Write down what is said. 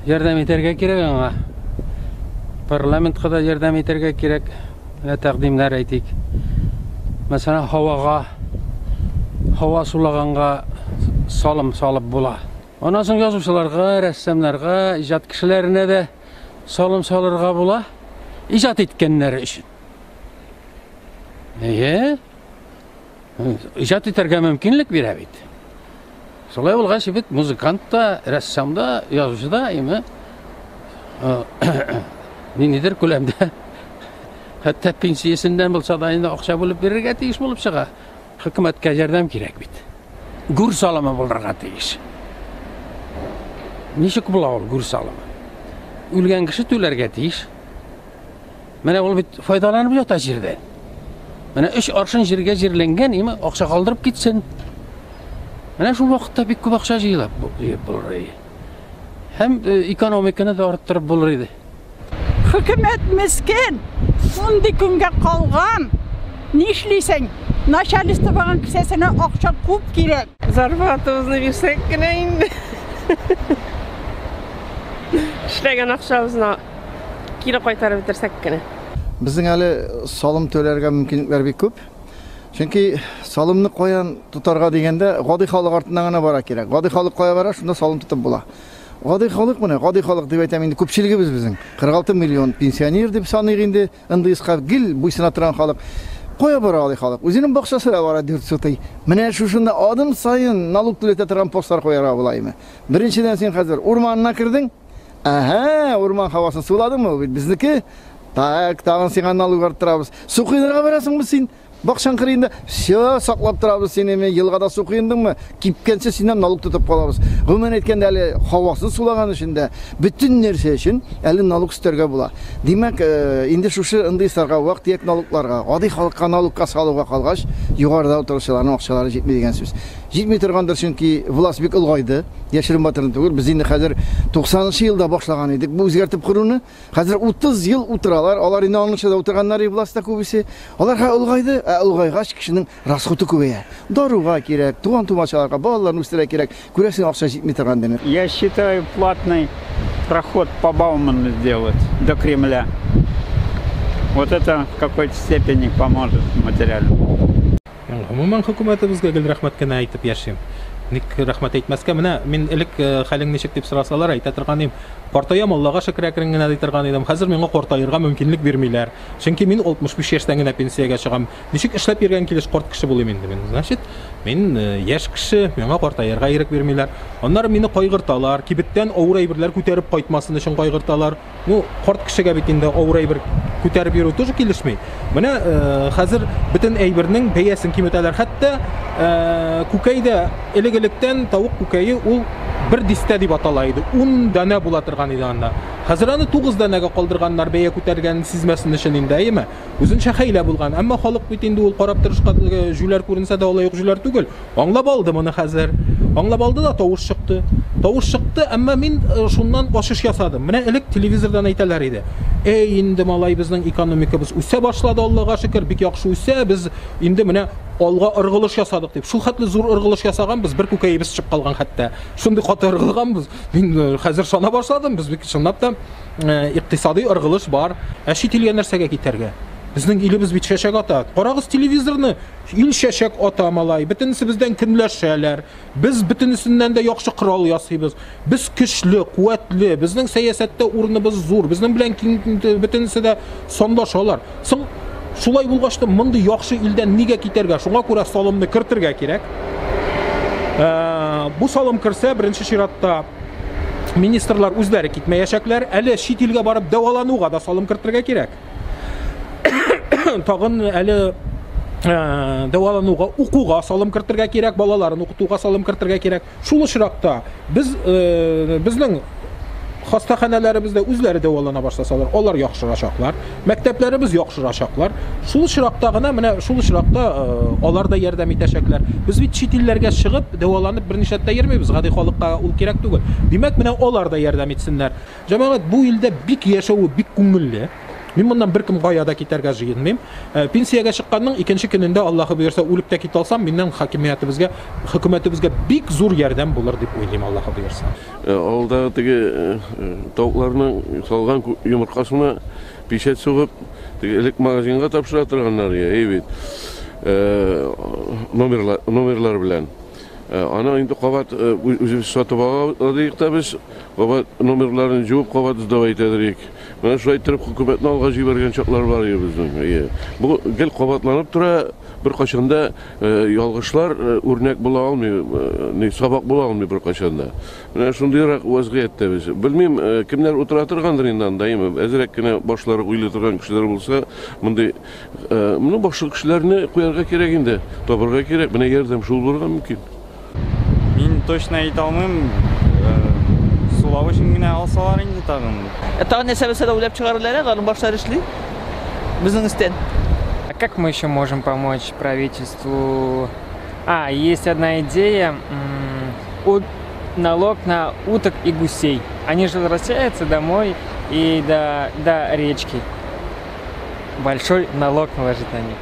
Ярдәм итәргә кирәк аңа. Парламентка да ярдәм итәргә кирәк. Менә тәкъдимнәр әйтик. Мәсәлән, һавага, һава сулаганга салым салып була. Аннан соң язучыларга, рәссамнарга, иҗат кешеләренә дә салым салырга була. Иҗат иткәннәре өчен. Әйе. Иҗат итәргә мөмкинлек бирә бит. Шулай булгач бит музыкант та, рәссам да, язучы да име ниндидер күләмдә хәтта пенсиясеннән булса да инде акча бүлеп бирергә тиеш булып чыга. Хөкүмәткә ярдәм кирәк бит. Гүр салымы булырга тиеш. Ничек була ул гүр салымы? Үлгән кеше түләргә тиеш. Менә ул бит файдаланып ята җирдән. Менә өч аршын җиргә җирләнгән, име акча калдырып китсен. Менә шул вакытта бик күп акча җыелып җыеп булыр иде. Һәм э, экономиканы да арттырып булыр иде. Хөкүмәт мескен, шундый көнгә калган. Нишлисең? Начальствоның кесәсенә акча күп кирәк. Зарплатабызны бирсәк кенә инде. Эшләгән акчабызны кире кайтарып бетерсәк кенә. Безнең әле салым түләргә мөмкинлекләр бик күп. Чөнки салымны каян тотарга дигәндә, гади халык артыннан гына бара кирәк. Гади халык кая бара, шунда салым тотып була. Гади халык менә, гади халык дип әйтәм инде, күпчелегебез безнең. 46 миллион пенсионер дип саныйк инде, НДСка гел буйсына торган халык. Кая бара гади халык? Үзенең бакчасына бара 4 сотый. Менә шушында адым саен налог түләтә торган постлар куярга була име. Беренчедән син хәзер урманына кердең, Әһә, урман һавасын суладыңмы? Ул бит безнеке. Так, тагын сиңа налог арттырабыз. Су коенырга барасыңмы син? Бакчаң кырыенда. Все, саклап торабыз сине, елгада су коендыңмы? Кипкәнче синнән налог тотып калабыз. Гомумән әйткәндә, әле һавасын сулаган өчен дә, бөтен нәрсә өчен әле налог өстәргә була. Димәк, э, инде шушы ндыйсларга, вак-төяк налогларга, гади халыкка налогка салуга калгач, югарыда утыручыларның акчалары җитми дигән сүз. Җитми торгандыр, чөнки власть бик олгайды. Яшерен батырын түгел, без инде хәзер 90 елда башлаган идек бу үзгәртеп коруны. Хәзер 30 ел утыралар, алар инде аңынча да утырганнар и властьта күбесе. Алар хәзер олгайды, ә олгайгач кешенең расходы күбәя. Даруга кирәк, туган тумачаларга, балаларны үстерә кирәк. Күрәсең, акча җитми торган димәк. Я считаю, платный проход по Бауману сделать до Кремля. Вот это в какой-то степени поможет материально. Гомумән хөкүмәтебезгә гел рәхмәт кенә әйтеп яшим. Ник рәхмәт әйтмәскә? Менә мин элек э, хәлең ничек дип сорасалар, әйтә торган идем. Картаям, Аллага шөкер, әкрен генә ди торган идем. Хәзер миңа картаерга мөмкинлек бирмиләр. Чөнки мин 65 яшьтән генә пенсиягә чыгам. Ничек эшләп йөргән килеш карт кеше булыйм инде мин? Значит, мин э, яшь кеше, миңа картаерга ирек бирмиләр. Аннары мине кайгырталар, кибеттән авыр әйберләр күтәреп кайтмасын өчен кайгырталар. Ну, карт кешегә бит инде авыр әйбер күтәреп йөрү тоже килешми. Менә э, хәзер бөтен әйбернең бәясен киметәләр. Хәтта э, күкәй дә элек-электән тавык күкәе ул бер дистә дип атала иде. 10 данә була торган иде анда. Хәзер аны 9 данәгә калдырганнар, бәя күтәргәнен сизмәсен өчен инде, әйеме? Үзенчә хәйлә булган. Әмма халык бит инде ул карап торышка э, җүләр күренсә дә алай ук җүләр түгел. Аңлап алды моны хәзер. Аңлап алды да тавыш чыкты. Тавыш чыкты, әмма мин э, шуннан ачыш ясадым. Менә элек телевизордан әйтәләр иде. Эй, инде малай, безнең экономикабыз үсә башлады, Аллага шөкер, бик яхшы үсә, без инде менә алга ыргылыш ясадык дип. Шул хәтле зур ыргылыш ясаганбыз, бер күкәебез чыгып калган хәтта. Шундый каты ыргылганбыз. Мин э, хәзер шана башладым, без бик чынлап та э, икътисадый ыргылыш бар. Ә чит илгә нәрсәгә китәргә? Безнең илебез бит чәчәк ата. Карагыз телевизорны, Ил чәчәк ата, малай. Бөтенесе бездән көнләшәләр. Без бөтенесеннән дә яхшы корал ясыйбыз. Без көчле, куәтле, безнең сәясәттә урыныбыз зур. Безнең белән бөтенесе дә санлашалар. Соң шулай булгач та мондый яхшы илдән нигә китәргә? Шуңа күрә салымны кертергә кирәк. Э, бу салым керсә, беренче чиратта министрлар үзләре китмәячәкләр. Әле чит илгә барып дәвалануга да салым кертергә кирәк. Тагын әле э, дәвалануга, укуга салым кертергә кирәк, балаларын укытуга салым кертергә кирәк. Шул очракта без э, безнең хастаханәләребездә үзләре дәвалана башласалар, алар яхшырачаклар, мәктәпләребез яхшырачаклар. Шул очракта гына, менә шул очракта э, алар да ярдәм итәчәкләр. Без бит чит илләргә чыгып, дәваланып берничә дә йөрмибез, гади халыкка ул кирәк түгел. Димәк, менә алар да ярдәм итсеннәр. Җәмәгать, бу илдә бик яшәве бик күңелле. Мин моннан беркем кая да китәргә җыенмыйм. Пенсиягә чыкканның икенче көнендә, Аллаһы боерса, үлеп тә китә алсам, миннән хакимиятебезгә, хөкүмәтебезгә бик зур ярдәм булыр дип уйлыйм, Аллаһы боерса. Авылдагы теге тавыкларның салган йомыркасына пичәт сугып, теге элек магазинга тапшыра торганнар, әйе бит, номерлар, номерлар белән. Аны инде кабат үзебез сатып ала дидек тә без, кабат номерларын җуып, кабат сдавать итәдер идек. Менә шулай иттереп хөкүмәтне алга җибәргән чаклар бар иде безнең. Әйе. Бу гел кабатланып тора, беркайчан да ялгышлар үрнәк була алмый, ни сабак була алмый беркайчан да. Менә шундыйрак вазгыятьтә без. Белмим, кемнәр утыра торгандыр инде анда, әйеме? Әзрәк кенә башлары уйлый торган кешеләр булса, мондый, ну, башка кешеләрне куярга кирәк инде, табырга кирәк. Менә ярдәм шул булырга мөмкин. Мин точно әйтә алмыйм. Сулау өчен генә алсалар инде тагын. Ә тагын нәрсә булса да уйлап чыгарырлар, аларның башлары эшли. Безнең өстән. А как мы еще можем помочь правительству? А, есть одна идея. Налог на уток и гусей. Они же возвращаются домой и до речки. Большой налог наложить на них.